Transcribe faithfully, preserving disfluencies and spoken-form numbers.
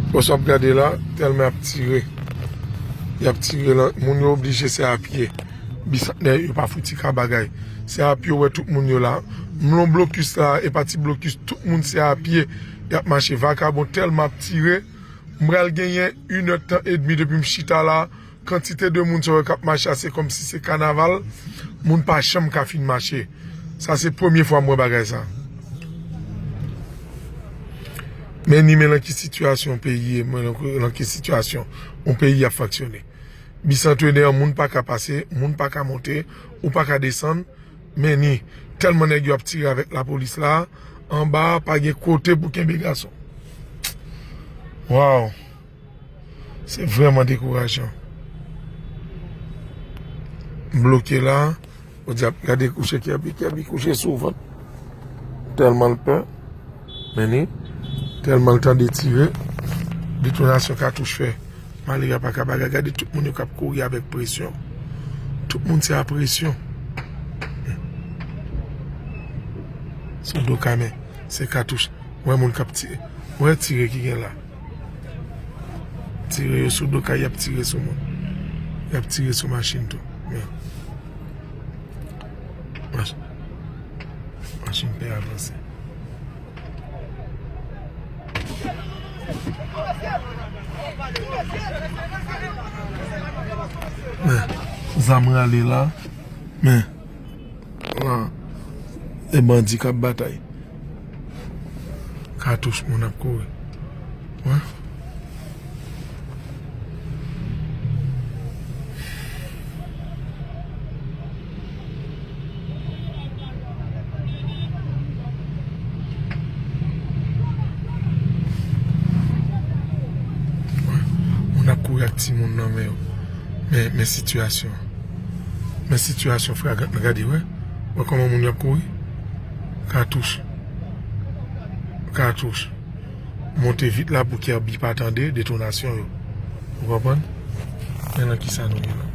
Bon, sa w ap gade la, tèlman y ap tire. Y ap tire lan, moun yo oblije se a pye. Bisantnè yo pa fouti ka bagay. Se a pye w wè tout moun yo la. M lon blokis la, e pa ti blokis, tout moun se a pye. Y ap mache vakabon tèlman ap tire. M pral genyen inèdtan edmi depi m chita la. Kantite de moun sa yo k ap mache a, se kòmsi se kanaval. Moun pa janm ka fin mache. Sa se premye fwa m wè bagay sa. Men ni men lan ki sitiyasyon yon peyi ye, men lan ki, lan ki sitiyasyon yon peyi ap fonksyone. Bisantnè an, moun pa ka pase, moun pa ka monte, ou pa ka desann. Men ni, tèlman nèg yo ap tire avèk lapolis la, anba a pa gen kote pou kenbe gason. Waw! Se vrèman dekourajan. M bloke la, ou di ap gade kouche Kirby, Kirby kouche sou vant. Tèlman l pè, men ni, tèlman l tande tire, detonasyon katouch fè. Malere a pa ka bagay, gade tout moun yo k ap kouri avèk presyon. Tout moun se a presyon. Sou do kamè, se katouch. Wè moun k ap tire. Wè tire ki gen la. Tire yo sou do kay, y ap tire sou moun. Y ap tire sou machin tou. Men. Mach-, machin pè avanse. Men, zam rale la. Men, lan, e bandi k ap batay. Katouch moun ap kouri. Wè. Moun ap kouri ak timoun nan men yo. Men, men sitiyasyon. Men sitiyasyon fragant nan, gade, wè. Wè kòman moun yo ap kouri. Katouch. Katouch. Monte vit la pou Kirby pa tande detonasyon yo. Ou konprann? Men nan kisa nou ye la.